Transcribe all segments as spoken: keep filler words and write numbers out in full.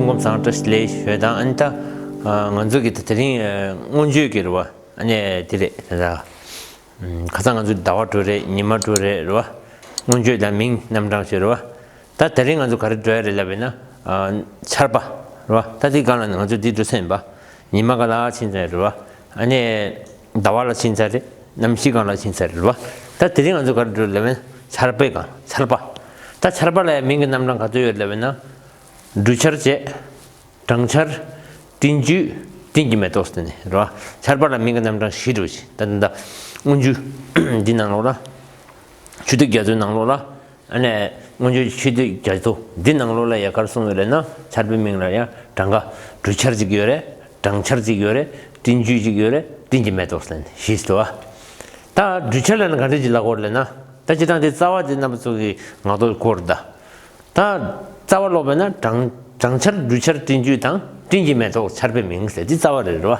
སྐུ་ཁམས་བཟང་། བཀྲ་ཤིས་བདེ་ལེགས་ཞུ་དང་། ཨ་ནི་ད་ང་ཚོ་གི་ད་དེ་རིང་མངོན་བརྗོད་ཀྱི་རེད་བ། ཨ་ནི་དེ་རེད་ད། ཁ་སང་ང་ཚོ་ཟླ་བ་དྲུག་རེད། ཉི་མ་དྲུག་རེད་རེད་བ། མངོན་བརྗོད་དང་མིང་རྣམ་གྲངས་ཞེས་རེད་བ། ད་དེ་རིང་ང་ཚོ་ག་རེ་འགྲོ་ཡ་རེད་ལབ་པས་ན། ཆར་པ་རེད་བ། ད་དེ་སྒང་ལ་ང་ཚོ་འདི་འགྲོ་ས་ཡིན་པ། ཉི་མ་ག་ལ་ཕྱིན་ཚར་རེད་བ། ཨ་ནི་ཟླ་བ་ལ་ཕྱིན་ཚར་རེད། གནམ་གཤིས་སྒང་ལ་ཕྱིན་ཚར་རེད་བ། ད་དེ་རིང་ང་ཚོ་ག་རེ་འགྲོ་ལབ་པས་ན་ཆར་པའི་སྒང་། ཆར་པ། ད་ཆར་པ་ལ་ཡ་མིང་གི་རྣམ་གྲངས་ག་ཚོད་ཡོད་ལབ་པས་ན། འབྲུ་ཆར་བྱས། སྦྲང་ཆར། སྤྲིན་བཅུད། སྤྲིན་གྱི་མེ་ཏོག་ཟེར་ནས་རེད་བ། ཆར་པ་ལ་མིང་གི་རྣམ་གྲངས་བཞི་འགྲོ་ཞིང་། ད་ད་ད་སྔོན་འཇུག་འདི་ནང་ལོགས་ལ། ཆུ་ཐིགས་རྒྱ་མཚོའི་ནང་ལོགས་ལ། ཨ་ནི་སྔོན་འཇུག་ཆུ་ཐིགས་རྒྱ་མཚོ་འདི་ནང་ལོགས་ལ་ཡ་ག་རེ་གསུངས་ཡོད་རེད་ན། ཆར་པའི་མིང་ལ་ཡ་གྲངས་ཀ་འབྲུ་ཆར་གཅིག་ཡོད་རེད། སྦྲང་ཆར་གཅིག་ཡོད་རེད། སྤྲིན་བཅུད་གཅིག་ཡོད་རེད། སྤྲིན་གྱི་མེ་ཏོག་ཟེར་ནས་བཞི་འདུག་བ། ད་འབྲུ་ཆར་ལབ་ན་ག་འདྲ་ཅིག་ལབ་དགོས་རེད་ལབ་ན། ད་སྤྱིར་བཏང་དེ་རྩ་བ་དེ་རྣམ་པ་ཚོ་གི་ངག་ཐོག་གོ་རེད་ད། ད་རྩ་བ་ཀློག་པས་ན་སྦྲང་སྦྲང་ཆར་འབྲུ་ཆར་སྤྲིན་བཅུད་དང་སྤྲིན་གྱི་མེ་ཏོག་ཆར་པའི་མིང་ཟེར་འདི་རྩ་བ་རེད་རེད་བ།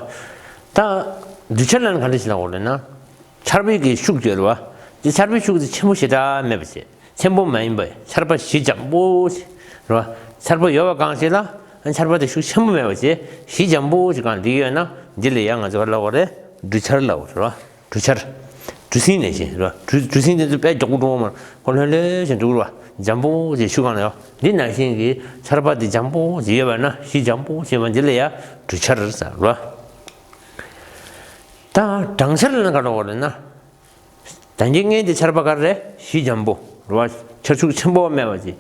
ད་འབྲུ་ཆར་ལབ་ན་ག་འདྲ་ཞིག་ལབ་དགོས་རེད་ན། ཆར་པའི་གི་ཤུགས་ཡོད་རེད་བ། འདི་ཆར་པའི་ཤུགས་དེ་ཆེན་པོ་ཞེ་དྲག་མེད་པ་བྱས། ཆེན་པོ་མ་ཡིན་པ། ཆར་པ་ཞི་འཇམ་པོ་ཞིག་རེད་བ། ཆར་པ་ཡོད་པ་གང་ཞིག་ལ་ཆར་པ་དེ་ཤུགས་ཆེན་པོ་མེད་པ་བྱས། ཞི་འཇམ་པོ་ཞིག་གང་འདི་ཡོད་ན་འདི་ལ་ཡང་ང་ཚོ་ག་ལབ་དགོས་རེད། འབྲུ་ཆར་ལབ་དགོས་རེད་བ། གྲུ་ཆར། གྲུ་གཟིངས་ནང་བཞིན་རེད་བ། གྲུ་གྲུ་གཟིངས་དེ་ཚོ་དཔེ་མགྱོགས་པོ་འགྲོ་བ་མ་རེད། ཁོ་ལྷོད་ལྷོད་བཞིན་འགྲོ་གི་རེད་བ། འཇམ་པོ་ཞིག་ཤུགས་གང་ལ་ཡོད། འདི་ནང་བཞིན་གྱི་ཆར་པ་འདི་འཇམ་པོ་ཞིག་ཡོད་པ་ན་ཞི་འཇམ་པོ་ཞིག་ཡོད་པ་འདི་ལ་ཡ་གྲུ་ཆར་ཟེར་རེད་བ། ད་སྦྲང་ཆར་ལབ་ན་ག་རེ་ལབ་དགོས་རེད་ན། ད་གིན་ངས་འདི་ཆར་པ་ག་རེ་རེད། ཞི་འཇམ་པོ་རེད་བ། ཆར་ཤུགས་ཆེན་པོ་མེད་པ་ཅིག་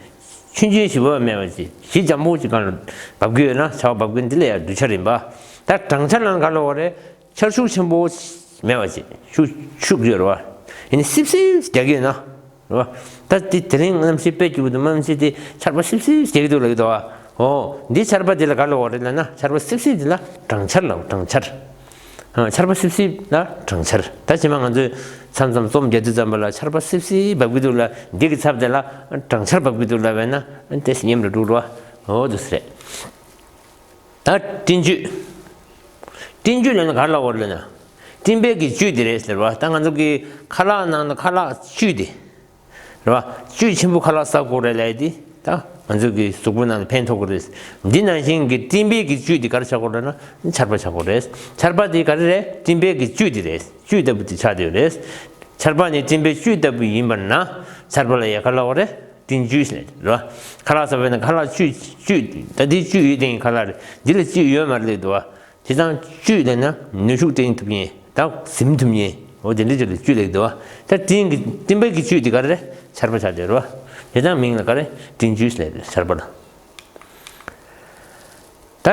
ཆུང་ཆུང་ཞིག་བབས་མེད་པ་ཅིག་ཞི་འཇམ་པོ་ཅིག་གང་ལ་འབབ་ཀྱི་ཡོད་ན་ཆར་པ་འབབ་ཀྱི་འདི་ལ་ཡ་གྲུ་ཆར་ཡིན་པ། ད་སྦྲང་ཆར་ལབ་ན་ག་རེ་ལབ་དགོས་རེད། ཆར་ཤུགས་ཆེན་པོ་མེད་པ་ཅིག་ཤུགས་ཤུགས་ཡོད་རེད་བ། ཡིན་ནའི་སིབ་སིབ་རྒྱག་གི་ཡོད་ན། རེད་བ། ད་དེ་དེ་རིང་གནམ་གཤིས་དཔེ་སྐྱིད་པོ་འདུག་གནམ་གཤིས་དེ་ཆར་པ་སིབ་སིབ་རྒྱག་གི་འདུག་ལབ་ཀྱི་འདུག་བ། འོ། འདི་ཆར་པ་འདི་ལ་ག་ལབ་དགོས་རེད་ལབ་ན། ཆར་པ་སིབ་སིབ་འདི་ལ་སྦྲང་ཆར་ལབ། སྦྲང་ཆར། ཨ། ཆར་པ་སིབ་སིབ་ལ་སྦྲང་ཆར། ད་ཕྱི་མ་ང་ཚོས་མཚམས་མཚམས་རྩོམ་རྒྱག་དུས་ཙམ་པ་ལ་ཆར་པ་སིབ་སིབ་འབབ་ཀྱི་འདུག་ལབ། འདི་གི་ཚབ་དེ་ལ་སྦྲང་ཆར་འབབ་ཀྱི་འདུག་ལབ་པས་ན་དེ་སྙན་པོ་འགྲོ་རེད་བ། འོ་འདུག་སེ་རེད། ད་སྤྲིན་བཅུད། སྤྲིན་བཅུད་ལབ་ན་ག་རེ་ལབ་དགོས་རེད་ལབ་ན། སྤྲིན་པའི་གི་བཅུད་དེ་རེད་ཟེར་བ། ད་ང་ཚོ་གི་ཁ་ལག་ནང་དུ་ཁ་ལག་བཅུད་དེ་རེད་བ། བཅུད་ཆེན་པོ་ཁ་ལག་ཟ་དགོས་རེད་ལབ་ཡ་དེ་ད་ང་ཚོ་གི་གཟུགས་པོ་ནང་ལ་ཕན་ཐོགས་ཀྱི་རེད། འདི་ནང་བཞིན་གྱི་སྤྲིན་པའི་གི་བཅུད་དེ་ག་རེ་ཆགས་དགོས་རེད་ན་ཆར་པ་ཆགས་དགོས་རེད། ཆར་པ་དེ་ག་རེ་རེད། སྤྲིན་པའི་གི་བཅུད་དེ་རེད། བཅུད་ལྟ་བུ་དེ་ཆགས་བསྡད་ཡོད་རེད། ཆར་པ་ནི་སྤྲིན་པའི་བཅུད་ལྟ་བུ་ཡིན་པ་ན་ཆར་པ་ལ་ཡ་ག་ལབ་དགོས་རེད། སྤྲིན་བཅུད་ཟེར་རེད་བ། ཁ་ལག་ཟ་བས་ན་ཁ་ལག་བཅུད་བཅུད་ད་འདི་བཅུད་ཡོད་དེ་ཁ་ལག་རེད། འདི་ལ་བཅུད་ཡོད་མ་རེད་ལབ་འདུག་བ། བྱས་ཙང་བཅུད་ལབ་ན་ནུས་ཤུགས་སྤྲད་ཐུབ་མཁན་ད་ཟིན་ཐུབ་མཁན་འོ་དེ་འདྲ་ཅིག་ལ་བཅུད་ལབ་འདུག་བ། ད་སྤྲིན་གྱི་སྤྲིན་པའི་གི་བཅུད་དེ་ག་རེ་རེད། ཆར་པ་ཆགས་བསྡད་རེད་བ། བྱས་ཙང་མིང་ལ་ག་རེ་སྤྲིན་བཅུད་ཟེར་ཆར་པ་ལ། ད་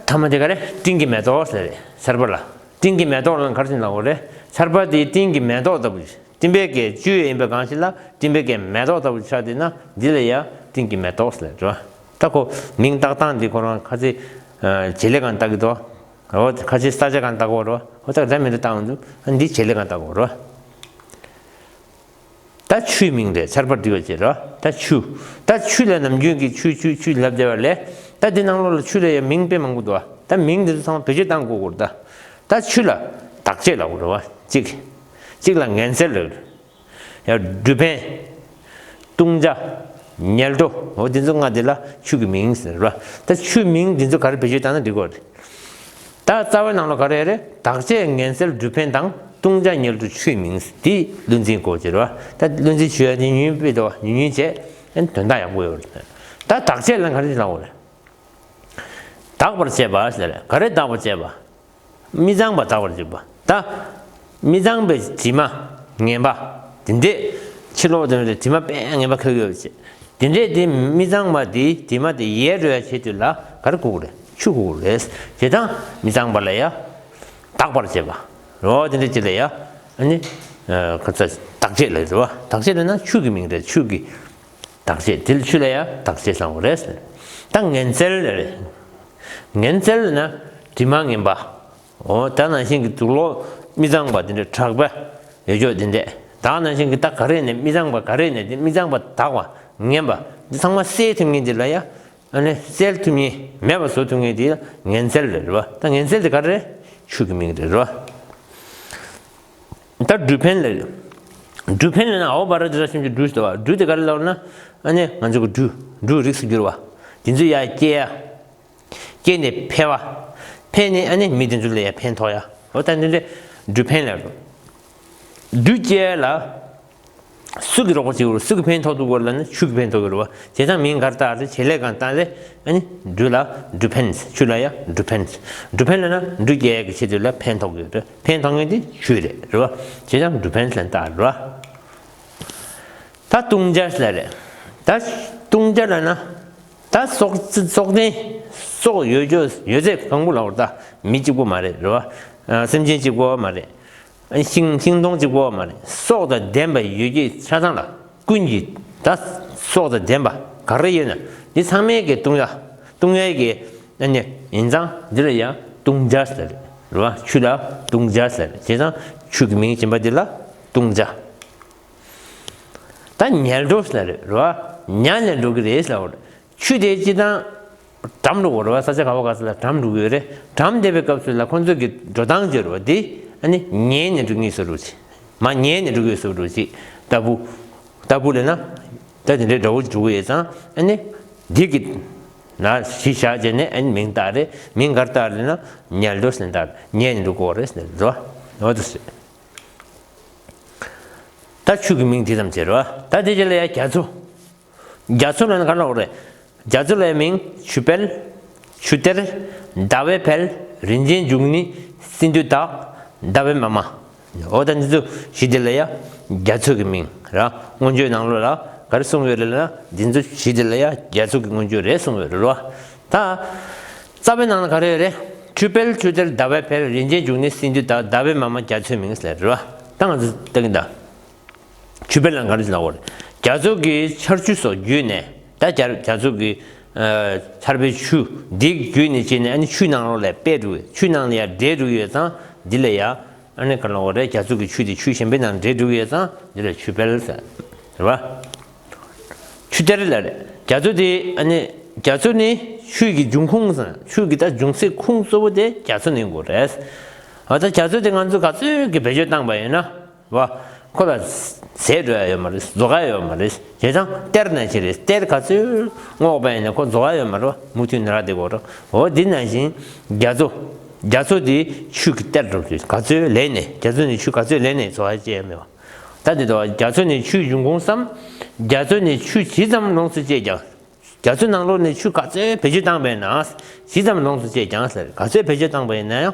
ཐ་མ་དེ་ག་རེ་སྤྲིན་གྱི་མེ་ཏོག་ཟེར་རེད་ཆར་པ་ལ། སྤྲིན་གྱི་མེ་ཏོག་ལ་ག་རེ་ཟེར་ལབ་དགོས་རེད། ཆར་པ་དེ་སྤྲིན་གྱི་མེ་ཏོག་ལྟ་བུ། སྤྲིན་པའི་གི་བཅུད་ཡིན་པའི་གང་ཞིག་ལ་སྤྲིན་པའི་གི་མེ་ཏོག་ལྟ་བུ་ཆགས་བསྡད་ན་འདི་ལ་ཡ་སྤྲིན་གྱི་མེ་ཏོག་ཟེར་རེད་བ། ད་ཁོ་མིང་བཏགས་སྟངས་འདི་ཁོ་རང་ཁ་ཚིག་བྱེད་ལས་གང་བཏགས་ཀྱི་འདུག་འོ་ཁ་ཆེ་ས་ཆ་གང་བཏགས་གོ་རོ། འོ་ད་འདྲ་མི་འདྲ་བཏགས་འདུག་འདི་བྱེད་ལས་གང་བཏགས་གོ་རོ། ད་ཆུའི་མིང་རེད་ཆར་པ་འབྲི་བ་བྱེད་རོ། ད་ཆུ། ད་ཆུ་ལ་ནམ་རྒྱུན་གྱི་ཆུ་ཆུ་ཆུ་ལབ་བསྡད་པ་ལས། ད་འདི་ནང་ལོགས་ལ་ཆུ་ལ་ཡ་མིང་དཔེ་མང་པོ་འདུག་ད་མིང་འདི་ཚོ་ཚང་མ་བེད་སྤྱོད་བཏང་དགོས་གོ་རོ་ད། ད་ཆུ་ལ་དག་བྱེད་ལབ་གོ་རོ་བ་གཅིག་གཅིག་ལ་ངན་སེལ་རེད། ཡང་འགྲུལ་ཕན། བཏུང་བྱ། ཉལ་འགྲོ། འོ་འདི་ཚོ་ལྔ་འདི་ལ་ཆུ་གི་མིང་ཟེར་བ། ད་ཆུ་མིང་འདི་ཚོ་ག་རེ་བེད་སྤྱོད་བཏང་ན་འགྲིག་གོ་རེད། ད་རྩ་བའི་ནང་ལ་ག་རེ་རེད། དག་བྱེད་ངན་སེལ་འགྲུལ་ཕན་དང་བཏུང་བྱ་ཉལ་འགྲོ་ཆུའི་མིང་འདི་བློ་འཛིན་དགོས་ཟེར་བ། ད་བློ་འཛིན་ཆུ་ཡ་འདི་ཉུང་ཉུང་དཔེ་དོ་ཉུང་ཉུང་བྱས་ཨན་དོན་དག་ཡག་པོ་ཡོད་རེད། ད་དག་བྱེད་ལ་ག་རེ་ལབ་དགོས་རེད། དག་པར་བྱེད་པ་ཟེར་ག་རེ་དག་པར་བྱེད་པ། མི་གཙང་བ་དག་པར་བྱེད་པ། ད་མི་གཙང་བའི་དྲི་མ་ངན་པ་དེ་འདྲས་ཕྱི་ལོགས་དེ་འདྲས་དྲི་མ་དཔེ་ངན་པ་ཁ་གི་ཡོད་ཅེས་དེ་འདྲས་དེ་མི་གཙང་བ་དེའི་དྲི་མ་དེ་ཡལ་འགྲོ་ཡ་བྱེད་དུས་ལ་ག་རེ་དགོས་རེད། ཆུ་དགོས་རེད། དེ་དང་མི་གཙང་བ་ལ་ཡ་དག་པར་བྱེད་པ། རོ་དེ་འདྲས་ཅིག་ལ་ཡ་ཨ་ནི་ཁ་ཚ་དག་བྱེད་ལ་རེད་བ། དག་བྱེད་ལ་ན་ཆུ་གི་མིང་རེད། ཆུ་གི་དག་བྱེད་དེ་ལ་ཆུ་ལ་ཡ་དག་བྱེད་བསམ་དགོས་རེད། ད་ངན་སེལ་རེད། ངན་སེལ་ན་དྲི་མ་ངན་པ། འོ་ད་ནང་བཞིན་གྱི་དུག་ལོག་མི་གཙང་བ་དེ་འདྲ་དྲག་པ་ཡོད་ཆོག་དེ་འདྲས་ད་ནང་བཞིན་གྱི་ད་ག་རེ་ནས་མི་གཙང་བ་ག་རེ་ནས་དེ་མི་གཙང་བ་དག་པ་ངན་པ་འདི་ཚང་མ་སེལ་ཐུབ་མཁན་དེ་ལ་ཡ་ཨ་ནི་སེལ་ཐུབ་མཁན་མེད་པ་བཟོ་ཐུབ་མཁན་དེ་ལ་ངན་སེལ་རེད་རེད་བ། ད་ངན་སེལ་དེ་ག་རེ་རེད། ཆུ་གི་མིང་རེད་རེད་བ། ད་འགྲུལ་ཕན་ལ་འགྲུལ་ཕན་ལ་ན་འོ་བ་ར་དེ་ར་ཤིན་ཅི་འགྲུལ་ཟེར་བ། འགྲུལ་དེ་ག་རེ་ལབ་ན་ཨ་ནི་ང་ཚོ་གི་འགྲུལ་འགྲུལ་རིགས་སུ་གྱུར་བ་དེ་ཚོ་ཡ་སྐྱེལ་ཡ། སྐྱེས་ནས་འཕེལ་བ། འཕེལ་ནས་ཨ་ནི་མི་དེ་ཚོ་ལ་ཡང་ཕན་ཐོགས་ཡ། འོ་ད་འདི་འདྲ་འབྲུ་ཕན་ལ་རུ། འབྲུ་སྐྱེ་ལ། སུ་གི་རོགས་པ་བྱེད་དགོས་རུ། སུ་གི་ཕན་ཐོགས་དགོས་རུ་ལ་ན་ཆུ་གི་ཕན་ཐོགས་དགོས་རུ་བ། བྱས་ཙང་མིང་གར་བཏགས་རེ་བྱེད་ལས་གང་བཏགས་རེ། ཨ་ནི་འབྲུ་ལ་འབྲུ་ཕན། ཆུ་ལ་ཡ་འབྲུ་ཕན། འབྲུ་ཕན་ལ་ན་འབྲུ་སྐྱེ་གི་ཆེད་དུ་ལ་ཕན་ཐོགས་དགོས་རེད། ཕན་ཐོགས་མཁན་དེ་ཆུ་རེད་རུ་བ། བྱས་ཙང་འབྲུ་ཕན་ལ་བཏགས་རུ་བ། ད་བཏུང་བྱ་ལ་རེད། ད་བཏུང་བྱ་ལ་ན། ད་སྲོག་སྲོག་ལྡན་སྲོག་ཡོད་རྒྱུ་ཡོད་ཚད་གང་པོ་ལ་འོར་ད་མི་གཅིག་པོ་མ་རེད་རེད་བ། སེམས་ཅན་གཅིག་པོ་མ་རེད། ཤིང་ཤིང་སྡོང་གཅིག་པོ་མ་རེད། སྲོག་དང་ལྡན་པ་ཡོད་ཀྱི་ཆ་ཚང་ལ་ཀུན་གྱིས་ད་སྲོག་དང་ལྡན་པ་ག་རེ་ཡོད་ན་འདི་ཚང་མས་ཀྱི་བཏུང་ཡ་བཏུང་ཡ་གི་ཨ་ནི་ཡིན་ཙང་འདི་ལ་ཡང་བཏུང་བྱ་ཟེར་རེད་བ། ཆུ་ལ་བཏུང་བྱ་ཟེར་རེད། བྱས་ཙང་ཆུ་གི་མིང་སྦྱིན་པ་འདི་ལ་བཏུང་བྱ། ད་ཉལ་འགྲོ་ཟེར་རེད་རོ། ཉལ་ནས་འགྲོ་གི་རེད་ཟེར་བ། ཆུ་དེ་སྤྱི་དང་། འགྲམ་འགྲོ་གི་རེད་བ། ས་ཆ་ག་བ་ག་ས་ལ་འགྲམ་འགྲོ་གི་ཡོད་རེད། འགྲམ་བསྡད་པའི་སྐབས་སུ་ལ་ཁོང་ཚོ་གི་འགྲོ་སྟངས་བརྗོད་རེད་བ། དེ་ཨ་ནི་ཉལ་ནས་འགྲོ་ངེས་སུ་འགྲོ་ཅིག་མ་ཉལ་ནས་འགྲོ་གི་སུ་འགྲོ་ཅིག་ལྟ་བུ། ལྟ་བུ་ལས་ན། ད་དེ་འདྲའི་འདྲ་བོ་འགྲོ་གི་ཡོད་ཙང་ཨ་ནི། འདི་གི་ན་གཞི་བཞག་བྱས་ནས་ཨ་ནི་མིང་བཏགས་རེད། མིང་གར་བཏགས་རེད་ན་ཉལ་འགྲོ་ཟེར་བཏགས་ཉལ་ནས་འགྲོ་གི་རེད་ཟེར་རོ། འོ་དེ་ཟེར། ད་ཆུ་གི་མིང་དེ་ཙམ་བྱེད་རོ། ད་དེ་རྗེས་ལ་ཡ་རྒྱ་མཚོ། རྒྱ་མཚོ་ལ་ནི་ག་ལ་འོ་རེད། རྒྱ་མཚོ་ལ་ཡ་མིང་ཆུ་དཔལ། ཆུ་གཏེར། ཟླ་བའི་དཔལ། རིན་ཆེན་འབྱུང་གནས། སིནྡྷུ་སྟག་ཟླ་བའི་མ་མ། འོ་ད་འདི་ཚོ་བཞི་དེ་ལ་ཡ་རྒྱ་མཚོ་གི་མིང་ར། མངོན་བརྗོད་ནང་ལོགས་ལ་ག་རེ་གསུངས་ཡོད་རེད་ལ་ན་འདི་ཚོ་བཞི་དེ་ལ་ཡ་རྒྱ་མཚོ་གི་མངོན་བརྗོད་རེད་གསུངས་ཡོད་རེད་རོ། ད། རྩ་བའི་ནང་ལ་ག་རེ་ཡོད་རེད། ཆུ་དཔལ་ཆུ་གཏེར་ཟླ་བའི་དཔལ་རིན་ཆེན་འབྱུང་གནས་སིནྡྷུ་སྟག་ཟླ་བའི་མ་མ་རྒྱ་མཚོའི་མིང་ཟེར་རོ། ད་ང་ཚོ་ལྟ་གིན་ད། ཆུ་དཔལ་ལ་ག་རེ་ཟེར་ལ་འོ་རེད། རྒྱ་མཚོ་གི་ཆར་ཆུ་སོགས་བརྒྱུད་ནས་ད་རྒྱ་རྒྱ་མཚོ་གི་ཆར་པའི་ཆུ་འདི་བརྒྱུད་ནས་བྱས་ནས་ཨ་ནི་ཆུའི་ནང་ལོགས་ལ་སྤེལ་འགྲོ་གི་ཆུའི་ནང་ལ་ཡ་འདྲེས་འགྲོ་གི་ཡོད་ཙང་འདི་ལ་ཡ་ཨ་ནི་ག་ལ་འོ་རེད། རྒྱ་མཚོ་གི་ཆུ་དེ་ཆུ་གཞན་པའི་ནང་འདྲེས་འགྲོ་གི་ཡོད་ཙང་འདི་ལ་ཆུ་དཔལ་ཟེར་རེད་བ། ཆུ་གཏེར་ལ་རེད། རྒྱ་མཚོ་དེ་ཨ་ནི་རྒྱ་མཚོ་ནི་ཆུ་གི་འབྱུང་ཁུངས་ཟེར་ཆུ་གི་ད་འབྱུང་སའི་ཁུངས་གཙོ་བོ་དེ་རྒྱ་མཚོ་ནས་ཡོང་གི་རེད། ཨ་ད་རྒྱ་མཚོ་དེ་ང་ཚོ་ག་ཚོད་ཀྱི་བེད་སྤྱོད་བཏང་པ་ཡིན་ན་བ། ཁོ་ལ་ཟད་འགྲོ་ཡ་ཡོད་མ་རེད། རྫོགས་ཡ་ཡོད་མ་རེད། བྱས་ཙང་གཏེར་ནང་བཞིན་རེད། གཏེར་ག་ཚོད་སྔོག་པ་ཡིན་ན་ཁོ་རྫོགས་ཡ་ཡོད་མ་རེད། མུ་མཐུད་ནས་རག་བསྡད་ཀྱི་ཡོད་རེད། འོ་དེ་ནང་བཞིན་རྒྱ་མཚོ། རྒྱ་མཚོ་དེ་ཆུ་གི་གཏེར་འགྲོ་དུས་ག་ཚོད་ལས་ནས་རྒྱ་མཚོ་ནས་ཆུ་ག་ཚོད་ལས་ནས་རྫོགས་ཡ་ཅི་ཡང་མེད་པ། ད་དེ་དོ་རྒྱ་མཚོ་ནས་ཆུའི་འབྱུང་ཁུངས་སམ། རྒྱ་མཚོ་ནས་ཆུ་ཇི་ཙམ་ལོངས་སུ་སྤྱད་ཀྱང་། རྒྱ་མཚོ་ནང་ལོགས་ནས་ཆུ་ག་ཚོད་བེད་སྤྱོད་བཏང་པས་ན། ཇི་ཙམ་ལོངས་སུ་སྤྱད་ཀྱང་ཟེར་ག་ཚོད་བེད་སྤྱོད་བཏང་པ་ཡིན་ན་ཡང་།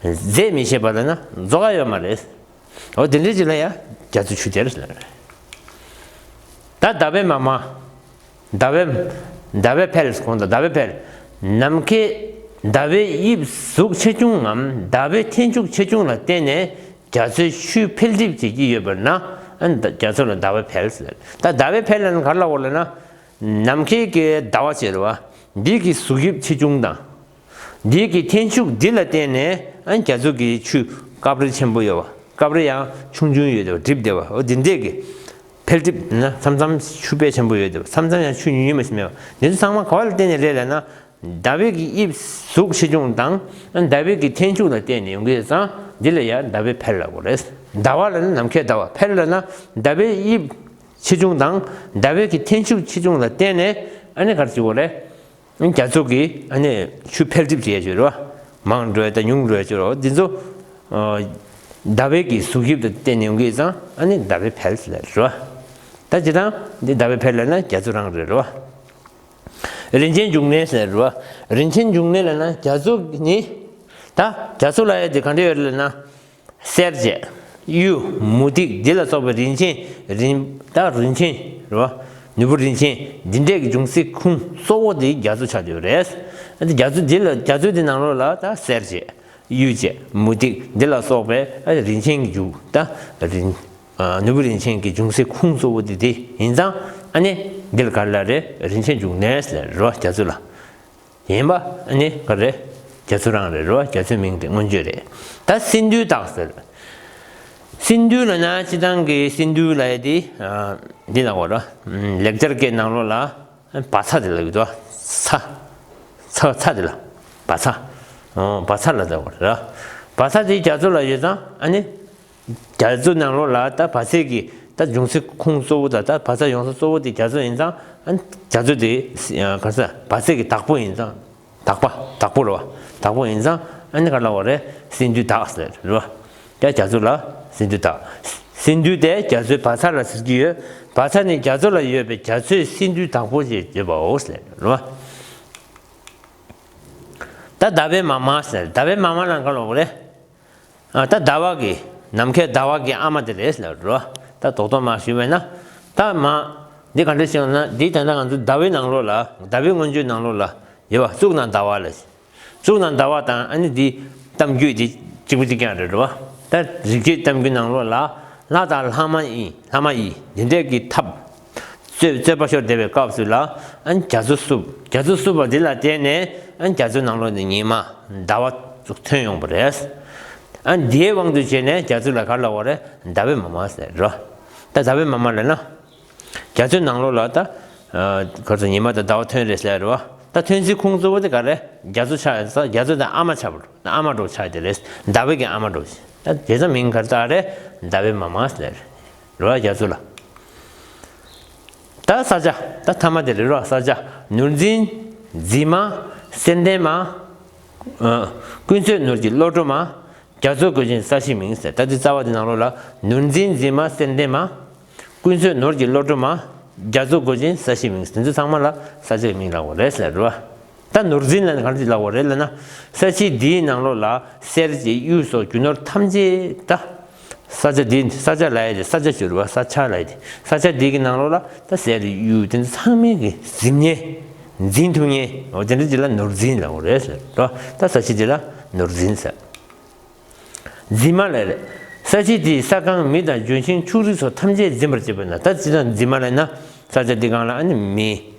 རྫས་མི་ཤེས་པ་ལ་ན་རྫོགས་ཡ་ཡོད་མ་རེད། འོ་དེ་འདྲའི་ཅིག་ལ་ཡ་རྒྱ་མཚོ་ཆུ་གཏེར་ཟེར། ད་ཟླ་བའི་མ་མ། ཟླ་བའི། ཟླ་བའི་དཔལ་གོང་དུ་ཟླ་བའི་དཔལ། ནམ་མཁའི་ཟླ་བའི་དབྱིབས་གཟུགས་ཆེ་ཆུང་ངམ་ཟླ་བའི་འཐེན་ཤུགས་ཆེ་ཆུང་ལ་བརྟེན་ནས་རྒྱ་མཚོའི་ཆུས་འཕེལ་འགྲིབ་བྱེད་ཀྱི་ཡོད་པར་ན་ཨ་ནི་རྒྱ་མཚོ་ལ་ཟླ་བའི་དཔལ་ཟེར། ད་ཟླ་བའི་དཔལ་ལ་ནི་ག་རེ་ལབ་དགོས་ལབ་ན། ནམ་མཁའི་གི་ཟླ་བ་ཟེར་བ། འདི་གི་གཟུགས་དབྱིབས་ཆེ་ཆུང་དང་། འདི་གི་འཐེན་ཤུགས་འདི་ལ་བརྟེན་ནས་ཨ་ནི་རྒྱ་མཚོ་གི་ཆུ་སྐབས་རེ་ཆེན་པོ་ཡོད་པ། སྐབས་རེ་ཡང་ཆུང་ཆུང་ཡོད་དེ་བ་འགྲིབ་བསྡད་པ། འོ་འདི་འདྲས་ཀྱི་འཕེལ་འགྲིབ་ན་མཚམས་མཚམས་ཆུ་དཔེ་ཆེན་པོ་ཡོད་དེ་བ་མཚམས་མཚམས་ཡང་ཆུ་ཉུང་ཉུང་མ་ཞིག་མེད་པ། འདི་ཚོ་ཚང་མ་ག་བ་ལ་བརྟེན་ནས་རེད་ལབ་ན། ཟླ་བའི་གི་དབྱིབས་གཟུགས་ཆེ་ཆུང་དང་ཟླ་བའི་གི་འཐེན་ཤུགས་ལ་བརྟེན་ནས་ཡོང་གི་ཡོད་ཙང་འདི་ལ་ཡང་ཟླ་བའི་འཕེལ་ལབ་དགོས་རེད། ཟླ་བ་ལབ་ན་ནམ་མཁའི་ཟླ་བ། འཕེལ་ལབ་ན་ཟླ་བའི་དབྱིབས་ཆེ་ཆུང་དང་ཟླ་བའི་གི་འཐེན་ཤུགས་ཆེ་ཆུང་ལ་བརྟེན་ནས་ཨ་ནི་ག་རེ་བྱེད་དགོས་རེད། རྒྱ་མཚོ་གི་ཨ་ནི་ཆུ་འཕེལ་འགྲིབ་བྱེད་ཡ་ཅིག་རེད་བ། མང་འགྲོ་ཡ་དང་ཉུང་འགྲོ་ཡ་ཅིག་རེད་བ། འདི་ཚོ་ཟླ་བའི་གི་གཟུགས་དབྱིབས་དང་བརྟེན་ནས་ཡོང་གི་ཡོད་ཙང་ཨ་ནི་ཟླ་བའི་འཕེལ་ཟེར་རེད་བ། ད་སྤྱིར་བཏང་འདི་ཟླ་བའི་འཕེལ་ལབ་ན་རྒྱ་མཚོ་རང་རེད་རེད་བ། རིན་ཆེན་འབྱུང་གནས་ཟེར་རོ། རིན་ཆེན་འབྱུང་གནས་ལབ་ན་རྒྱ་མཚོ་ནི། ད་རྒྱ་མཚོ་ལབ་ཡ་དེ་ག་འདྲ་ཡོད་རེད་ལབ་ན། གསེར་བྱེ། གཡུ། མུ་ཏིག་འདི་ལ་སོགས་པའི་རིན་ཆེན། རིན། ད་རིན་ཆེན་རེད་བ། ནོར་བུ་རིན་ཆེན་འདི་འདྲས་ཀྱི་འབྱུང་སའི་ཁུངས་གཙོ་བོ་དེ་རྒྱ་མཚོ་ཆགས་ཡོད་རེད། ཨ་ནི་རྒྱ་མཚོ་འདི་ལ་རྒྱ་མཚོ་འདི་ནང་ལོགས་ལ་ད་གསེར་བྱེ། གཡུ་བྱེ། མུ་ཏིག་འདི་ལ་སོགས་པའི་ཨ་ནི་རིན་ཆེན་གྱི་རྒྱུ་ད་རིན། ཨ་ནོར་བུ་རིན་ཆེན་གྱི་འབྱུང་སའི་ཁུངས་གཙོ་བོ་དེ་དེ་ཡིན་ཙང་ཨ་ནི་འདི་ལ་ག་རེ་ལབ་རེད། རིན་ཆེན་འབྱུང་གནས་ལབ་རེད་བ་རྒྱ་མཚོ་ལ། ཡིན་པ་ཨ་ནི་ག་རེ་རྒྱ་མཚོ་རང་རེད་རེད་བ། རྒྱ་མཚོའི་མིང་དེ་མངོན་བརྗོད་རེད། ད་སིནྡྷུའི་སྟག་ཟེར། སིནྡྷུ་ལབ་ན་སྤྱིར་བཏང་གི་སིནྡྷུ་ལབ་ཡ་དེ་ཨ་འདི་ལ་གོ་ར་ལེགས་སྦྱར་སྐད་ནང་ལོགས་ལ། བ་ཚྭ་དེ་ལ་ཡོད་དོ། ཚྭ། ཚྭ་ཚྭ་དེ་ལ། བ་ཚྭ། ཨོ་བ་ཚྭ་ལ་ཟེར་བ་རེད། བ་ཚྭ་དེ་རྒྱ་མཚོ་ལ་ཡོད་ཙང་ཨ་ནི། རྒྱ་མཚོ་ནང་ལོགས་ལ་ད་བ་ཚྭའི་གི་ད་འབྱུང་སའི་ཁུངས་གཙོ་བོ་དང་ད་བ་ཚྭ་ཡོང་ས་གཙོ་བོ་དེ་རྒྱ་མཚོ་ཡིན་ཙང་ཨ་ནི་རྒྱ་མཚོ་དེ་ག་ས་བ་ཚྭའི་གི་བདག་པོ་ཡིན་ཙང་། དག་པ། དག་པོ་རེད་བ། དག་པོ་ཡིན་ཙང་ཨ་ནི་ག་ལབ་པ་རེད། སེང་འདུས་དག་ཟེར་རེད་བ། ད་རྒྱ་མཚོ་ལ་སེང་འདུས་དག། སེང་འདུས་དེ་རྒྱ་མཚོའི་བ་ཚ་ལ་ཟེར་གྱི་ཡོད། བ་ཚ་ནི་རྒྱ་མཚོ་ལ་ཡོད་པས་རྒྱ་མཚོའི་སེང་འདུས་དག་པོ་ཞེས་བརྗོད་པའོ་ཟེར་རེད་བ། ད་ཟླ་བའི་མ་མ་ཟེར། ཟླ་བའི་མ་མ་ལ་ག་ལབ་པ་རེད། ཨ། ད་ཟླ་བ་གི། ནམ་མཁའི་ཟླ་བ་གི་ཨ་མ་དེ་རེད་ཟེར་རོ། ད་རྡོག་རྡོག་མ་ཞུས་པས་ན། ད་མ། འདི་ག་འདྲ་ཞིག་ན་འདི་ད་ལྟ་ང་ཚོ་ཟླ་བའི་ནང་ལོགས་ལ། ཟླ་བའི་མངོན་བརྗོད་ནང་ལོགས་ལ་ཡོད་པ། གཙུག་ན་ཟླ་བ་ལ། གཙུག་ན་ཟླ་བ་དང་ཨ་ནི་འདི་གཏམ་རྒྱུད་འདི་གཅིག་པ་གཅིག་རྐྱང་རེད་རོ། ད་རིག་བྱེད་གཏམ་རྒྱུད་ནང་ལོགས་ལ། ལྷ་དང་ལྷ་མ་ཡིན། ལྷ་མ་ཡིན། འདི་འདྲས་ཀྱི་ཐབས། རྩོད། རྩོད་པ་ཤོར་བསྡད་པའི་སྐབས་སུ་ལ། ཨ་ནི་རྒྱ་མཚོ་བསུབས། རྒྱ་མཚོ་བསུབས་པ་འདི་ལ་བརྟེན་ནས། ཨ་ནི་རྒྱ་མཚོའི་ནང་ལོགས་ནས་ཉི་མ་ཟླ་བ་ཚུར་ཐོན་ཡོང་བ་རེད། ཨ་ནི་འདིའི་དབང་དུ་བྱས་ནས་རྒྱ་མཚོ་ལ་ག་ལབ་པ་རེད། ཟླ་བའི་མ་མ་ཟེར་རོ། ད་ཟླ་བའི་མ་མ་ལབ་ན། རྒྱ་མཚོའི་ནང་ལོགས་ལ་ད། ཨ། ག་རེ་ཟེར། ཉི་མ་དང་ཟླ་བ་ཐོན་རེད་ཟེར་རོ། ད་ཐོན་སའི་ཁུངས་གཙོ་བོ་དེ་ག་རེད། རྒྱ་མཚོ་ཆགས་ཡོད་ཙང་རྒྱ་མཚོ་དང་ཨ་མ་ཆགས་པ། ཨ་མ་འདྲ་བོ་ཆགས་དེ་རེད། ཟླ་བའི་གི་ཨ་མ་འདྲ་བོ། ད་དེ་ཙམ་མིང་ག་རེ་བཏགས་རེད། ཟླ་བའི་མ་མ་ཟེར། རེད་བ། རྒྱ་མཚོ་ལ། ད་ས་ཆ། ད་མཐའ་མ་དེ་རེད་རོ། ས་ཆ། ནོར་འཛིན། འཛིན་མ། གསེར་ལྡན་མ། ཨ། ཀུན་གསོས་ནོར་གྱི་བློ་གྲོས་མ། རྒྱ་མཚོ་བགོ་ཅན་ས་གཞིའི་མིང་ཟེར། ད་འདི་རྩ་བ་དེ་ནང་ལོགས་ལ། ནོར་འཛིན། འཛིན་མ། གསེར་ལྡན་མ། ཀུན་གསོས་ནོར་གྱི་བློ་གྲོས་མ། རྒྱ་མཚོ་བགོ་ཅན་ས་གཞིའི་མིང་ཟེར། འདི་ཚོ་ཚང་མ་ལ་ས་ཆའི་མིང་ལབ་དགོས་རེད་ཟེར་རོ། ད་ནོར་འཛིན་ལ་ནི་ག་རེ་ལབ་དགོས་རེད་ལབ་ན། ས་གཞི་འདིའི་ནང་ལོགས་ལ་གསེར་གྱི་གཡུ་སོགས་རྒྱུ་ནོར་ཐམས་ཅད་ད། ས་ཆ་འདི། ས་ཆ་ལབ་ཡ་དེ། ས་ཆ་ཟེར་བ། ས་ཆ་ལབ་ཡ་དེ། ས་ཆ་འདི་གི་ནང་ལོགས་ལ་ད་གསེར་གཡུ་དེ་ཚོ་ཚང་མའི་གི་འཛིན་མཁན། འཛིན་ཐུབ་མཁན། འོ་དེ་འདྲ་ཅིག་ལ་ནོར་འཛིན་ལབ་དགོས་རེད་ཟེར་རོ། ད་ས་གཞི་འདི་ལ་ནོར་འཛིན་ཟེར། འཛིན་མ་ལབ་རེད། ས་གཞི་དེའི་ས་སྒང་མི་དང་ལྗོན་ཤིང་ཕྱུགས་རིགས་སོགས་ཐམས་ཅད་འཛིན་པར་བྱེད་པས་ན། ད་ཅི་ལྟར་འཛིན་མ་ལབ་ན། ས་ཆ་འདི་སྒང་ལ་ཨ་ནི་མི།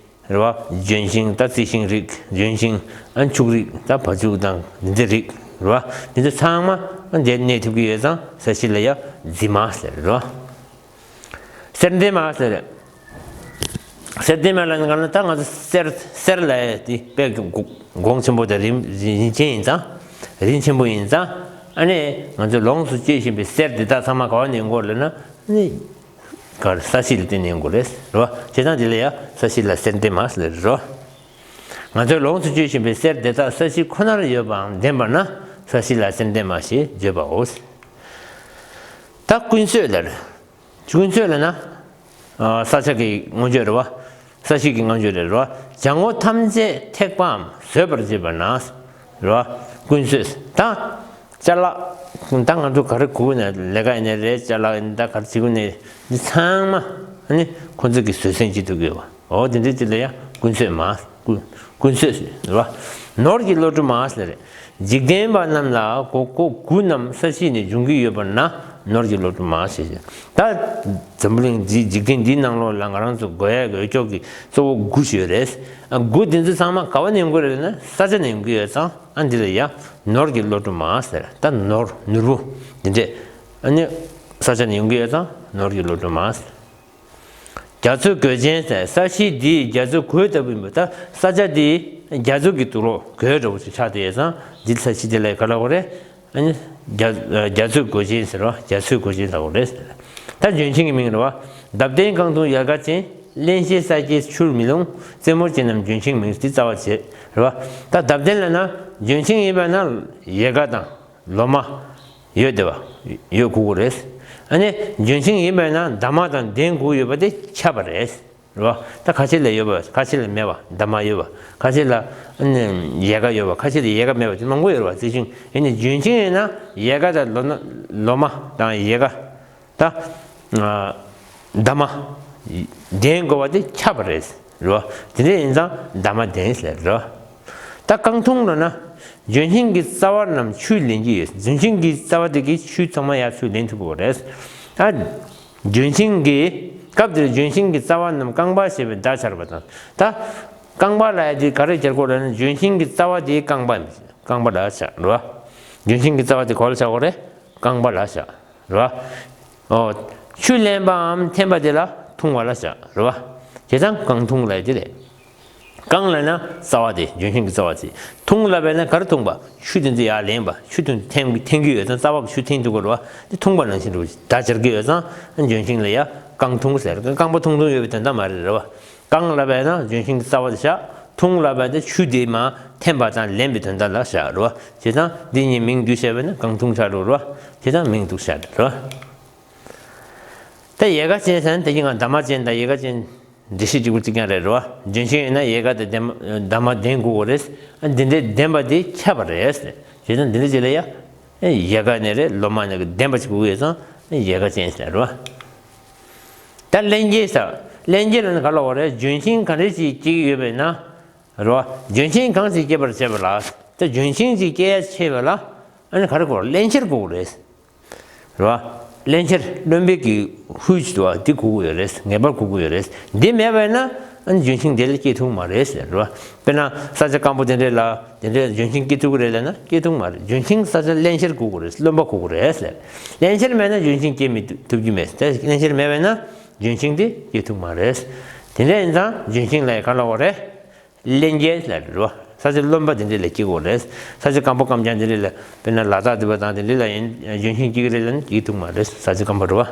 རེད་བ། ལྗོན་ཤིང་། ད་རྩི་ཤིང་རིགས། ལྗོན་ཤིང་། ཨ། ཕྱུགས་རིགས། ད་བ་ཕྱུགས་དང་འདི་འདྲའི་རིགས། རེད་བ། འདི་ཚོ་ཚང་མ་ཨ་འདིར་གནས་ཐུབ་ཀྱི་ཡོད་ཙང་ས་གཞི་ལ་ཡ་འཛིན་མ་ཟེར། རེད་བ། གསེར་ལྡན་མ་ཟེར། གསེར་ལྡན་མ་ལབ་ན་ག་ལ། ད་ང་ཚོ་གསེར། གསེར་ལབ་ཡ་དེ་དཔེ་གོང་ཆེན་པོ་དང་རིན། རིན་ཆེན་ཡིན་ཙང་། རིན་ཆེན་པོ་ཡིན་ཙང་། ཨ་ནི་ང་ཚོས་ལོངས་སུ་སྤྱོད་བཞིན་པའི་གསེར་དེ་དག་ཚང་མ་ག་བ་ནས་ཡོང་གི་ཡོད་ལབ་ན། ཨ་ནི་ག་རེ། ས་གཞི་ལ་བརྟེན་ནས་ཡོང་གི་རེད། རེད་བ། བྱས་ཙང་དེ་ལ་ཡ་ས་གཞི་ལ་གསེར་ལྡན་མ་ཟེར་རེད་བ། ང་ཚོས་ལོངས་སུ་སྤྱོད་བཞིན་པའི་གསེར་དེ་དག་ས་གཞི་ཁོ་ནར་ཡོད་པའམ་ལྡན་པ་ན་ས་གཞི་ལ་གསེར་ལྡན་མ་ཞེས་བརྗོད་པའོ། ད་ཀུན་གསོས་ལ། ཀུན་གསོས་ལབ་ན། ཨ། ས་ཆ་གི་མངོན་བརྗོད་རེད་བ། ས་གཞི་གི་མངོན་བརྗོད་རེད་བ། བྱ་དངོས་ཐམས་ཅད་ཐེག་པའམ་བཟོད་པར་བྱེད་པ་ན། རེད་བ། ཀུན་གསོས། ད་ཅ་ལག་ད་ང་ཚོ་ག་རེ་དགོས་ན། ལས་ཀ་ཡིན་ནའི་རེད། ཅ་ལག་ཡིན། ད་ག་རེ་བྱེད་དགོས་ནའི་འདི་ཚང་མ་ཨ་ནི་ཁོ་ཚོ་གིས་བཟོད་བསྲན་བྱེད་ཐུབ་ཀྱི་ཡོད་བ། འོ་དེ་འདྲའི་ཅིག་ལ་ཡང་ཀུན་གསོས་མ། ཀུན། ཀུན་གསོས་རེད་བ། ནོར་གྱི་བློ་གྲོས་མ་ཟེར། འཇིག་རྟེན་པ་རྣམས་ལ་གོ་གོ་དགུ་རྣམས་ས་གཞི་ནས་འབྱུང་གི་ཡོད་པ་ན་ནོར་གྱི་བློ་གྲོས་མ་ཞེས། ད་འཛམ་བུ་གླིང་འདི། འཇིག་རྟེན་འདིའི་ནང་ལོགས་ལ་ང་རང་ཚོ་དགོས་ཡ་གི་འོས་ཅོག་གི་གཙོ་བོ་དགུ་ཞིག་ཡོད་རེད། ཨ། དགུ་འདི་ཚོ་ཚང་མ་ག་བ་ནས་ཡོང་གི་རེད་ན་ས་ཆ་ནས་ཡོང་གི་ཡོད་ཙང་། ཨ། འདི་ལ་ཡ་ནོར་གྱི་བློ་གྲོས་མ་ཟེར། ད་ནོར། ནོར་བུ་འདི་འདྲས། ཨ་ནི་ས་ཆ་ནས་ཡོང་གི་ཡོད་ཙང་ནོར་གྱི་བློ་གྲོས་མ་ཟེར། རྒྱ་མཚོའི་གོས་ཅན་ཟེར། ས་གཞི་འདི་རྒྱ་མཚོའི་གོས་ལྟ་བུ་ཡིན་པ། ད་ས་ཆ་འདི་རྒྱ་མཚོ་གི་དུག་ལོག་གོས་འདྲ་བོ་ཞིག་ཆགས་བསྡད་ཡོད་ཙང་། འདི་ས་གཞི་འདི་ལ་ག་ལབ་དགོས་རེད། ཨ་ནི་རྒྱ། རྒྱ་མཚོའི་གོས་ཅན་ཟེར་བ། རྒྱ་མཚོའི་གོས་ཅན་ལབ་དགོས་རེད། ད་ལྗོན་ཤིང་གི་མིང་རེད་བ། འདབ་ལྡན་རྐང་འཐུང་ཡལ་ག་ཅན། རླན་གཤེར་ས་སྐྱའི་ཆུར་མི་ལྷུང་། རྩེ་མོར་སྐྱེས་རྣམས་ལྗོན་ཤིང་མིན། འདི་རྩ་བ་བྱེད་རེད་བ། ད་འདབ་ལྡན་ལབ་ན་ལྗོན་ཤིང་ཡིན་པ་ན་ཡལ་ག་དང་། ལོ་མ་ཡོད་བསྡད་པ། ཡོད་དགོས་ཀྱི་རེད། ཨ་ནི་ལྗོན་ཤིང་ཡིན་པས་ན་འདབ་མ་དང་ལྡན་དགོས་ཡོད་པ་དེ་ཁྱབ་པ་རེད། རེད་བ། ད་ཁ་ཤས་ལ་ཡོད་པ། ཁ་ཤས་ལ་མེད་པ། འདབ་མ་ཡོད་པ། ཁ་ཤས་ལ་ཨ་ནི་ཡལ་ག་ཡོད་པ། ཁ་ཤས་ལ་ཡལ་ག་མེད་པ་དེ་མང་པོ་ཡོད་རེད་བ། རྩི་ཤིང་། ཨ་ནི་ལྗོན་ཤིང་ཡིན་ན་ཡལ་ག་དང་ལོ་ན། ལོ་མ་དང་ཡལ་ག། ད། ཨ། འདབ་མ་ལྡན་དགོས་པ་དེ་ཁྱབ་པ་རེད། རེད་བ། དེ་འདྲ་ཡིན་ཙང་འདབ་མ་ལྡན་ཟེར་རེད་བ། ད་རྐང་འཐུང་ལབ་ན། ལྗོན་ཤིང་གི་རྩ་བ་རྣམས་ཆུས་ལེན་གྱི་ཡོད། ལྗོན་ཤིང་གི་རྩ་བ་དེ་གི་ཆུ་ཚང་མ་ཡར་ཚུར་ལེན་ཐུབ་ཀྱི་ཡོད་རེད། ད་ལྗོན་ཤིང་གི། སྐབས་དེར་ལྗོན་ཤིང་གི་རྩ་བ་རྣམས་རྐང་པ་ཞེས་པའི་བརྡ་སྦྱར་བ་དང་། ད་རྐང་པ་ལབ་ཡ་དེ་ག་རེ་སྦྱར་དགོས་ལབ་ན། ལྗོན་ཤིང་གི་རྩ་བ་དེ་རྐང་པ། རྐང་པ་ལ་བཞག་རེད་བ། ལྗོན་ཤིང་གི་རྩ་བ་དེ་ག་པར་བཞག་དགོས་རེད། རྐང་པ་ལ་བཞག་རེད་བ། ཨོ། ཆུ་ལེན་པའམ་འཐེན་པ་དེ་ལ་འཐུང་བ་ལ་བཞག་རེད་བ། བྱས་ཙང་རྐང་འཐུང་ལབ་ཡ་དེ་རེད། རྐང་ལབ་ན་རྩ་བ་དེ། ལྗོན་ཤིང་གི་རྩ་བ་དེ། འཐུང་ལབ་པས་ན་ག་རེ་འཐུང་པ། ཆུ་དེ་ཚོ་ཡར་ལེན་པ། ཆུ་དེ་ཚོ་འཐེན། འཐེན་གྱི་ཡོད་ཙང་རྩ་བ་གི་ཆུ་འཐེན་ཐུབ་ཀྱི་རེད་བ། དེ་འཐུང་པ་ནང་བཞིན་རེད་བ། བརྡ་སྦྱར་གྱི་ཡོད་ཙང་ལྗོན་ཤིང་ལ་ཡ་རྐང་འཐུང་ཟེར། རྐང་པ་ཐུང་ཐུང་ཡོད་པའི་དོན་དག་མ་རེད། རེད་བ། རྐང་ལབ་པས་ན་ལྗོན་ཤིང་གི་རྩ་བ་དེ་བཞག་འཐུང་ལབ་པ་དེ་ཆུ་དེ་མར་འཐེན་པ་དང་ལེན་པའི་དོན་དག་ལ་བཞག་རེད་བ། བྱས་ཙང་འདི་གཉིས་མིང་བསྡུས་བྱས་པ་ན་རྐང་འཐུང་ཆགས་འགྲོ་རེད་བ། བྱས་ཙང་མིང་འདུག་བཞག་རེད་བ། ད་ཡལ་ག་ཅན་ཟེར་ན་དེ་གི་ང་འདབ་མ་ཅན་དང་ཡལ་ག་ཅན་འགྲེལ་བཤད་གཅིག་པུ་གཅིག་རྐྱང་རེད་རེད་བ། ལྗོན་ཤིང་ཡིན་ན་ཡལ་ག་དང་འདབ་མ་ལྡན་དགོས་རེད། འདི་འདྲའི་ལྡན་པ་དེ་ཁྱབ་པ་རེད། བྱས་ཙང་འདི་འདྲ་ཅིག་ལ་ཡ། ཡལ་ག་ནས་རེད་ལོ་མ་ནས་ལྡན་པ་ཅིག་དགོས་ཡོད་ཙང་ཡལ་ག་ཅན་ཟེར་རེད་བ། ད་ལྷན་སྐྱེས་ཟེར། ལྷན་སྐྱེས་ལ་ནི་ག་ལ་བ་རེད། ལྗོན་ཤིང་ག་འདྲ་ཅིག་སྐྱེ་གི་ཡོད་པས་ན། རེད་བ། ལྗོན་ཤིང་གང་ཞིག་སྐྱེད་པར་བྱེད་པ་ལ། ད་ལྗོན་ཤིང་ཅིག་སྐྱེ་ཡ་ཆེ་བ་ལ། ཨ་ནི་ག་རེ་དགོས་རེད། བརླན་གཤེར་དགོས་རེད། རེད་བ། བརླན་གཤེར་རློན་པའི་གི་ཧུད་ཅིག་འདུག་བ་འདི་དགོས་ཀྱི་ཡོད་རེད། ངེས་པར་དགོས་ཀྱི་ཡོད་རེད། འདི་མེད་པས་ན་ཨ་ནི་ལྗོན་ཤིང་དེ་ལ་སྐྱེ་ཐུབ་མ་རེད་ཟེར་རེད་བ། དཔེར་ན་ས་ཆ་སྐམ་པོ་དེ་འདྲས་ལ་དེ་འདྲས་ལྗོན་ཤིང་སྐྱེ་ཐུབ་ཀྱི་རེད་ལབ་ན་སྐྱེ་ཐུབ་མ་རེད། ལྗོན་ཤིང་ས་ཆ་བརླན་གཤེར་དགོས་ཀྱི་རེད། རློན་པ་དགོས་ཀྱི་རེད་ཟེར། བརླན་གཤེར་མེད་ན་ལྗོན་ཤིང་སྐྱེ་མི་ཐུབ་ཀྱི་མེད། དེ་བརླན་གཤེར་མེད་པས་ན་ལྗོན་ཤིང་དེ་སྐྱེ་ཐུབ་མ་རེད། དེ་འདྲས་ཡིན་ཙང་ལྗོན་ཤིང་ལ་ཡང་ག་ལབ་དགོས་རེད། བརླན་གཤེར་ལ་རེད་བ། ས་ཆ་རློན་པ་དེ་འདྲས་ལ་སྐྱེ་དགོས་རེད། ས་ཆ་སྐམ་པོ་སྐམ་རྐྱང་དེ་འདྲས་ལ་དཔེར་ན་ལ་དྭགས་དེ་པ་དང་དེ་འདྲས་ལ་ཡིན་ལྗོན་ཤིང་སྐྱེ་གི་རེད་ལབ་ན་སྐྱེ་ཐུབ་མ་རེད། ས་ཆ་སྐམ་པོ་རེད་བ།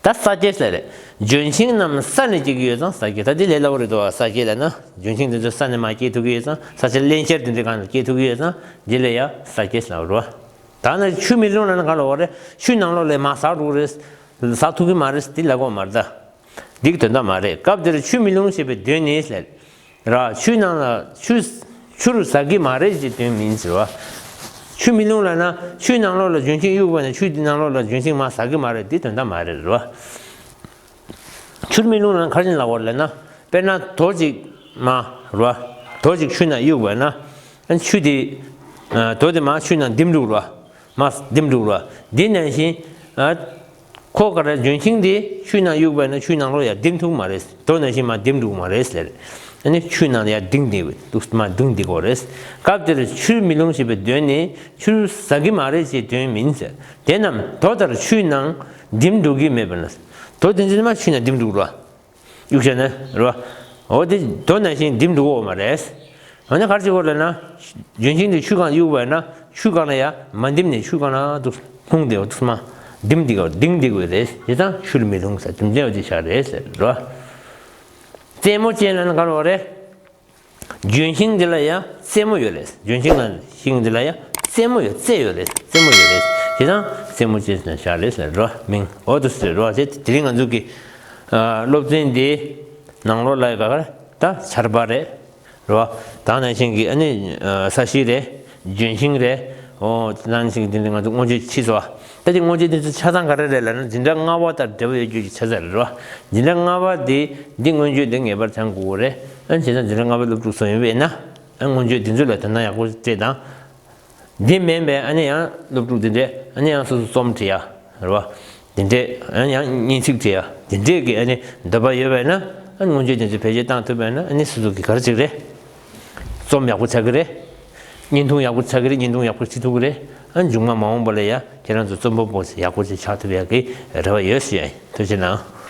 ད་ས་སྐྱེས་ལ་རེད། ལྗོན་ཤིང་རྣམས་ས་ནས་སྐྱེ་གི་ཡོད་ཙང་ས་སྐྱེས། ད་འདི་ལས་སླ་བོ་རེད་དོ། ས་སྐྱེས་ལབ་ན་ལྗོན་ཤིང་དེ་ཚོ་ས་ནས་མར་སྐྱེ་ཐུབ་ཀྱི་ཡོད་ཙང་ས་ཆ་བརླན་གཤེར་དེ་འདྲའི་སྒང་ལ་སྐྱེ་ཐུབ་ཀྱི་ཡོད་ཙང་འདི་ལ་ཡ་ས་སྐྱེས་ལབ་རེད་བ། ད་ནི་ཆུ་མི་ལྷུང་ལབ་ན་ག་ལབ་དགོས་རེད། ཆུ་ནང་ལོགས་ལ་མར་ཟག་འགྲོ་གི་རེད། ཟག་ཐུབ་ཀྱི་མ་རེད། འདི་ལབ་དགོས་མ་རེད་ད། འདི་གི་དོན་དག་མ་རེད། སྐབས་དེར་ཆུ་མི་ལྷུང་ཞེས་པའི་དོན་ནི་ལབ། ར་ཆུའི་ནང་ལ་ཆུ་ཆུར་ཟག་གི་མ་རེད་ཅེས་དོན་མིན་ཟེར་བ། ཆུ་མི་ལྷུང་ལབ་ན་ཆུའི་ནང་ལོགས་ལ་ལྗོན་ཤིང་གཡུགས་པ་ན་ཆུ་དེ་ནང་ལོགས་ལ་ལྗོན་ཤིང་མར་ཟག་གི་མ་རེད། འདི་དོན་དག་མ་རེད་རེད་བ། ཆུར་མི་ལྷུང་ལབ་ན་ག་རེ་ལབ་དགོས་ལབ་ན། དཔེར་ན་རྡོ་ཅིག་མར་རེད་བ། རྡོ་ཅིག་ཆུ་ནང་གཡུགས་པ་ན། ཨ་ཆུ་དེ། ཨ་རྡོ་དེ་མར་ཆུ་ནང་ལྡིང་འགྲོ་རེད་བ། མར་ལྡིང་འགྲོ་རེད་བ། འདི་ནང་བཞིན། ཨ་ཁོ་ག་རེ་ལྗོན་ཤིང་དེ་ཆུ་ནང་གཡུགས་པ་ན་ཆུ་ནང་ལོགས་ཡར་ལྡིང་ཐུབ་མ་རེད། རྡོ་ནང་བཞིན་མར་ལྡིང་འགྲོ་མ་རེད་ཟེར། ཨ་ནི་ཆུ་ནང་ཡར་ལྡིང་བསྡད་འདུག་མར་ལྡིང་བསྡད་དགོས་རེད། སྐབས་དེར་ཆུར་མི་ལྷུང་ཞེས་པའི་དོན་ནི་ཆུར་ཟག་གི་མ་རེད་ཅེས་དོན་མིན་ཟེར། དེ་རྣམས་རྡོ་ལྟར་ཆུའི་ནང་ལྡིང་འགྲོ་གི་མེད་པ་ན། རྡོ་དེ་ཚོ་མར་ཆུ་ནང་ལྡིང་འགྲོ་རེད་བ། གཡུགས་བྱས་ན་རེད་བ། འོ་དེ་རྡོ་ནང་བཞིན་ལྡིང་འགྲོ་གི་ཡོད་མ་རེད། འོ་ན་ག་རེ་བྱེད་དགོས་ལབ་ན། ལྗོན་ཤིང་དེ་ཆུ་སྒང་གཡུགས་པ་ན་ཆུ་སྒང་ལ་ཡ་མ་ལྡིང་ནས་ཆུ་སྒང་ལ་འདུག་ལྷུང་བསྡད་པ་འདུག་མར་ལྡིང་བསྡད་དགོས་ལྡིང་བསྡད་དགོས་རེད། དེ་ཙང་ཆུར་མི་ལྷུང་ཟེར། རྒྱུ་མཚན་འོ་དེ་ཆགས་རེད་ཟེར་རེད་བ། རྩེ་མོ་ཅན་ལབ་ན་ག་ལབ་དགོས་རེད། ལྗོན་ཤིང་འདི་ལ་ཡ་རྩེ་མོ་ཡོད་རེད། ལྗོན་ཤིང་ལ་ཤིང་འདི་ལ་ཡ་རྩེ་མོ་ཡོད་རྩེ་ཡོད་རེད། རྩེ་མོ་ཡོད་རེད། དེ་ཙང་རྩེ་མོ་ཅན་ཟེར་ནས་བཞག་རེད་ཟེར་རོ། མིང་འོ་དེ་ཟེར་རོ། དེ་དེ་རིང་ང་ཚོ་གི་ཨ་སློབ་ཚན་འདི་ནང་ལོགས་ལ་ཡ་ག་ག་ད་ཆར་པ་རེད་རོ། ད་ནང་བཞིན་གི་ཨ་ནི་ཨ་ས་གཞི་རེད། ལྗོན་ཤིང་རེད། འོ་དེ་ནང་བཞིན་གི་དེ་འདྲ་ང་ཚོ་མངོན་བརྗོད་ཕྱིས་སོ། ད་དེ་མངོན་བརྗོད་དེ་ཚོ་ཆ་ཚང་ག་རེ་རེད་ལབ་ན་འཛིན་གྲྭ་ལྔ་པ་དང་འབྲེལ་བ་ཡོད་རྒྱུ་གི་ཆ་ཚང་རེད་རོ། འཛིན་གྲྭ་ལྔ་པ་དེ་འདི་མངོན་བརྗོད་དེ་ངེས་པར་ཚང་དགོས་རེད། ཨ་ནི་བྱས་ཙང་འཛིན་གྲྭ་ལྔ་པའི་སློབ་ཕྲུག་ཚོ་ཡིན་པས་ན། ཨ་མངོན་བརྗོད་དེ་ཚོ་ལ་དོ་སྣང་ཡག་པོ་སྤྲད་དང་། འདི་མིན་པའི་ཨ་ནི་ཡང་སློབ་ཕྲུག་དེ་འདྲས་ཨ་ནི་ཡང་སོ་སོ་རྩོམ་བྲིས་ཡ་རེད་བ། དེ་འདྲས་ཨ་ནི་ཡང་སྙན་ཚིག་བྲིས་ཡ་དེ་འདྲས་ཀྱི་ཨ་ནི་འདོད་པ་ཡོད་པས་ན། ཨ་ནི་མངོན་བརྗོད་དེ་ཚོ་བེད་སྤྱོད་བཏང་ཐུབ་པས་ན་ཨ་ནི་སོ་སོ་གི་ག་རེ་ཅིག་རེད། རྩོམ་ཡག་པོ་ཆགས་ཀྱི་རེད། བརྙན་ཐུང་ཡག་པོ་ཆགས་ཀྱི་རེད། བརྙན་ཐུང་ཡག་པོ་བྲིས་ཐུབ་ཀྱི་རེད། ཨ་ནི་མཇུག་མ་མ་འོངས་པ་ལ་ཡ་ཁྱེད་རང་ཚོ་རྩོམ་པ་པོ་ཡག་པོ་ཅིག་ཆགས་ཐུབ་ཡག་གི་རེ་བ་ཡོད་ཞུ་ཡ་ཡིན། ཐུགས་རྗེ་གནང་།